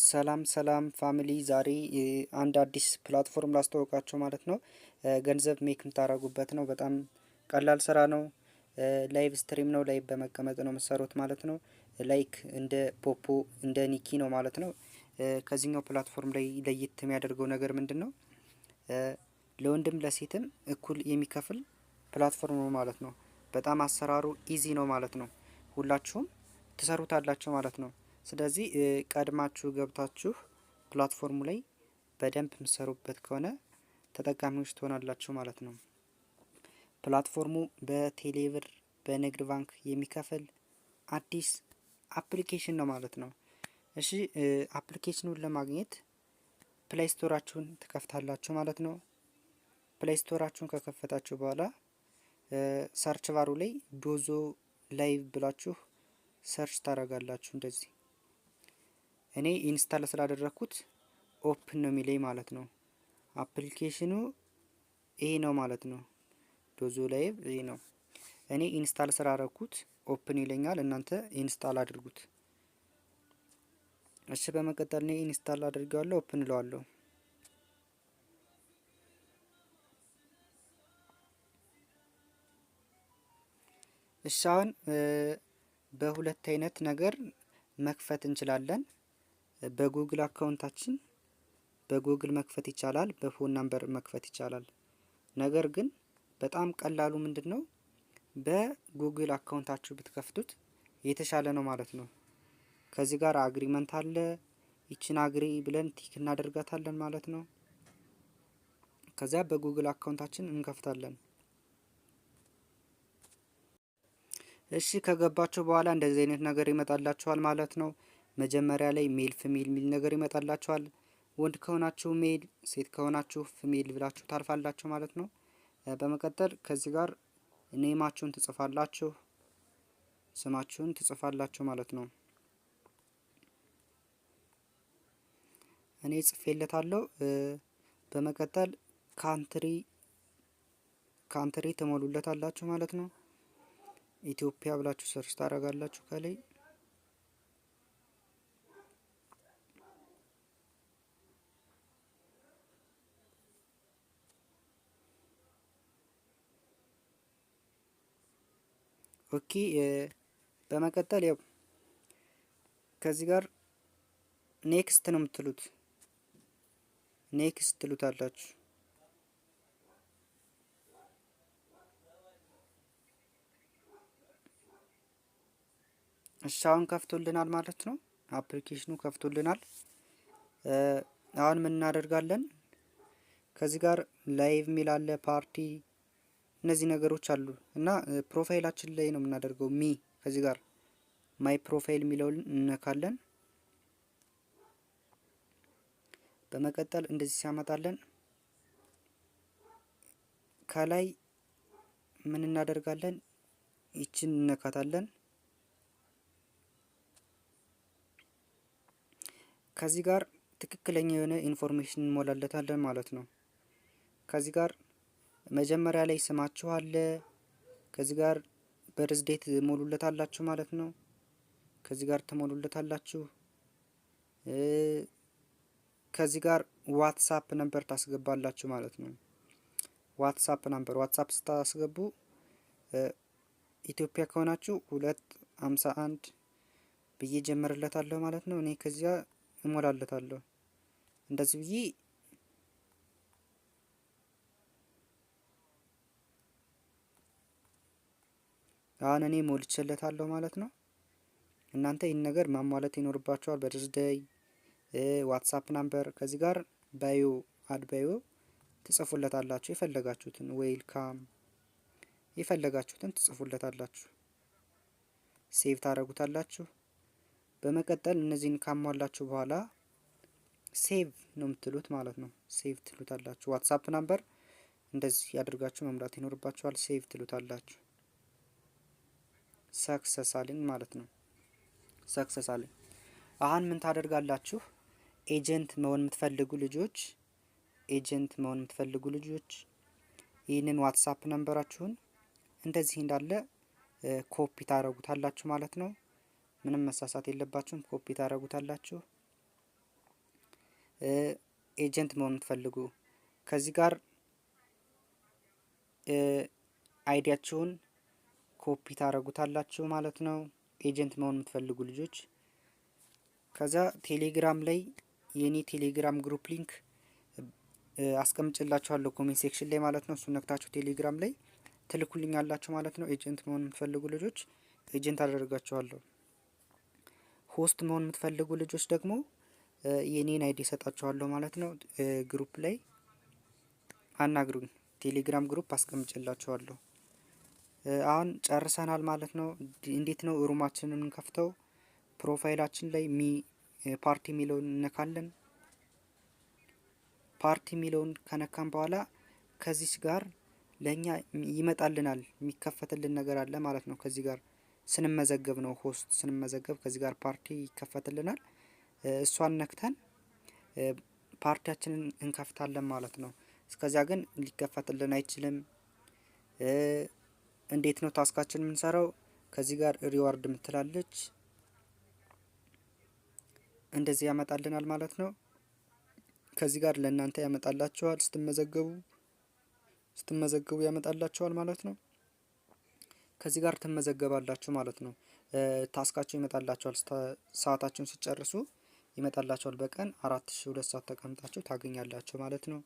ሰላም ሰላም family፣ ዛሬ አንድ አዲስ platform ላስተዋውቃችሁ ማለት ነው። ገንዘብ make የምታደርጉበት ነው። በጣም ቀላል ስራ ነው። Live stream ነው። Live በመቀመጥ ነው የምትሰሩት ማለት ነው። Like እንደ ፖፖ፣ እንደ ኒኪ ነው ማለት ነው። ከዚህኛው platform ላይ ለየት የሚያደርገው ነገር ምንድን ነው? ለወንድም ለሴትም እኩል የሚከፍል platform ነው ማለት ነው። በጣም አሰራሩ easy ነው ማለት ነው። ሁላችሁም ትሰሩታላችሁ ማለት ነው። ስለዚህ ቀድማችሁ ገብታችሁ platform ኡ ላይ በደንብ የምትሰሩበት ከሆነ ተጠቃሚዎች ትሆናላችሁ ማለት ነው። Platform ኡ በቴሌብር፣ በንግድ ባንክ የሚከፍል አዲስ application ነው ማለት ነው። እሺ፣ application ኑን ለማግኘት Play Store ኣችሁን ትከፍታላችሁ ማለት ነው። Play Store ኣችሁን ከከፈታችሁ በኋላ search bar ኡ ላይ ዶዞ Live ብላችሁ search ታደርጋላችሁ። እንደዚህ እኔ install ስላደረግኩት open ነው የሚለኝ ማለት ነው። Application ኑ ይሄ ነው ማለት ነው። ዶዞ Live ይሄ ነው። እኔ install ስላደረግኩት open ይለኛል። እናንተ install አድርጉት። እሺ፣ በመቀጠል እኔ install አድርጌዋለሁ፣ open እለዋለሁ። እሺ፣ አሁን በሁለት አይነት ነገር መክፈት እንችላለን። በ Google account ኣችን በ ጉግል መክፈት ይቻላል፣ በ phone number መክፈት ይቻላል። ነገር ግን በጣም ቀላሉ ምንድን ነው? በ Google account ኣችሁ ብትከፍቱት የተሻለ ነው ማለት ነው። ከዚህ ጋር agreement አለ። ይችን agree ብለን tick እናደርጋታለን ማለት ነው። ከዚያ በ Google account ኣችን እንከፍታለን። እሺ፣ ከገባችሁ በኋላ እንደዚህ አይነት ነገር ይመጣላችኋል ማለት ነው። መጀመሪያ ላይ male፣ female የሚል ነገር ይመጣላችኋል። ወንድ ከሆናችሁ male፣ ሴት ከሆናችሁ female ብላችሁ ታልፋላችሁ ማለት ነው። በመቀጠል ከዚህ ጋር name ኣችሁን ትጽፋላችሁ፣ ስማችሁን ትጽፋላችሁ ማለት ነው። እኔ ጽፌለታለሁ። በመቀጠል country ትሞሉለታላችሁ ማለት ነው። ኢትዮጵያ ብላችሁ search ታደርጋላችሁ ከላይ። Okay፣ በመቀጠል ያው ከዚህ ጋር next ነው የምትሉት፣ next ትሉታላችሁ። እሺ፣ አሁን ከፍቶልናል ማለት ነው። Application ኑ ከፍቶልናል። አሁን ምን እናደርጋለን? ከዚህ ጋር live የሚል አለ፣ ፓርቲ፣ እነዚህ ነገሮች አሉ እና profile ኣችን ላይ ነው የምናደርገው። Me ከዚህ ጋር my profile የሚለውን እንነካለን። በመቀጠል እንደዚህ ሲያመጣለን ከላይ ምን እናደርጋለን? ይችን እንነካታለን። ከዚህ ጋር ትክክለኛ የሆነ information እንሞላለታለን ማለት ነው። ከዚህ ጋር መጀመሪያ ላይ ስማችሁ አለ። ከዚህ ጋር birth date ሞሉለታላችሁ ማለት ነው። ከዚህ ጋር ትሞሉለታላችሁ። ከዚህ ጋር WhatsApp number ታስገባላችሁ ማለት ነው። WhatsApp number፣ WhatsApp ስታስገቡ ኢትዮጵያ ከሆናችሁ 251 ብዬ ጀምርለታለሁ ማለት ነው። እኔ ከዚያ እሞላለታለሁ እንደዚህ ብዬ። አሁን እኔ ሞልቼለታለሁ ማለት ነው። እናንተ ይህን ነገር ማሟላት ይኖርባችኋል። Birthday፣ WhatsApp number፣ ከዚህ ጋር bio፣ add bio ትጽፉለታላችሁ። የፈለጋችሁትን welcome፣ የፈለጋችሁትን ትጽፉለታላችሁ። Save ታደርጉታላችሁ። በመቀጠል እነዚህን ካሟላችሁ በኋላ save ነው የምትሉት ማለት ነው። Save ትሉታላችሁ። WhatsApp number እንደዚህ ያደርጋችሁ መሙላት ይኖርባችኋል። Save ትሉታላችሁ። Success አለኝ ማለት ነው። Success አለኝ። አሁን ምን ታደርጋላችሁ? Agent መሆን የምትፈልጉ ልጆች፣ agent መሆን የምትፈልጉ ልጆች ይህንን WhatsApp number ኣችሁን እንደዚህ እንዳለ ኮፒ ታደርጉታላችሁ ማለት ነው። ምንም መሳሳት የለባችሁም። ኮፒ ታደርጉታላችሁ። Agent መሆን የምትፈልጉ ከዚህ ጋር ID ያችሁን copy ታደርጉታላችሁ ማለት ነው። Agent መሆን የምትፈልጉ ልጆች ከዛ ቴሌግራም ላይ የኔ ቴሌግራም group link አስቀምጭላችኋለሁ comment section ላይ ማለት ነው። እሱን ነክታችሁ ቴሌግራም ላይ ትልኩልኛላችሁ ማለት ነው። Agent መሆን የምትፈልጉ ልጆች agent አደርጋችኋለሁ። Host መሆን የምትፈልጉ ልጆች ደግሞ የኔን ID እሰጣችኋለሁ ማለት ነው። Group ላይ አናግሩኝ። ቴሌግራም group አስቀምጭላችኋለሁ። አሁን ጨርሰናል ማለት ነው። እንዴት ነው room ኣችንን የምንከፍተው? Profile ኣችን ላይ me party የሚለውን እነካለን። ፓርቲ የሚለውን ከነካን በኋላ ከዚች ጋር ለእኛ ይመጣልናል፣ የሚከፈትልን ነገር አለ ማለት ነው። ከዚህ ጋር ስንመዘገብ ነው፣ host ስንመዘገብ ከዚህ ጋር ፓርቲ ይከፈትልናል። እሷን ነክተን ፓርቲያችንን እንከፍታለን ማለት ነው። እስከዚያ ግን ሊከፈትልን አይችልም። እንዴት ነው task ኣችን የምንሰራው? ከዚህ ጋር reward ምትላለች፣ እንደዚህ ያመጣልናል ማለት ነው። ከዚህ ጋር ለእናንተ ያመጣላችኋል፣ ስትመዘገቡ ያመጣላችኋል ማለት ነው። ከዚህ ጋር ትመዘገባላችሁ ማለት ነው። Task ኣችሁ ይመጣላችኋል። ሰዓታችሁን ስትጨርሱ ይመጣላችኋል። በቀን 4002 ሰዓት ተቀምጣችሁ ታገኛላችሁ ማለት ነው።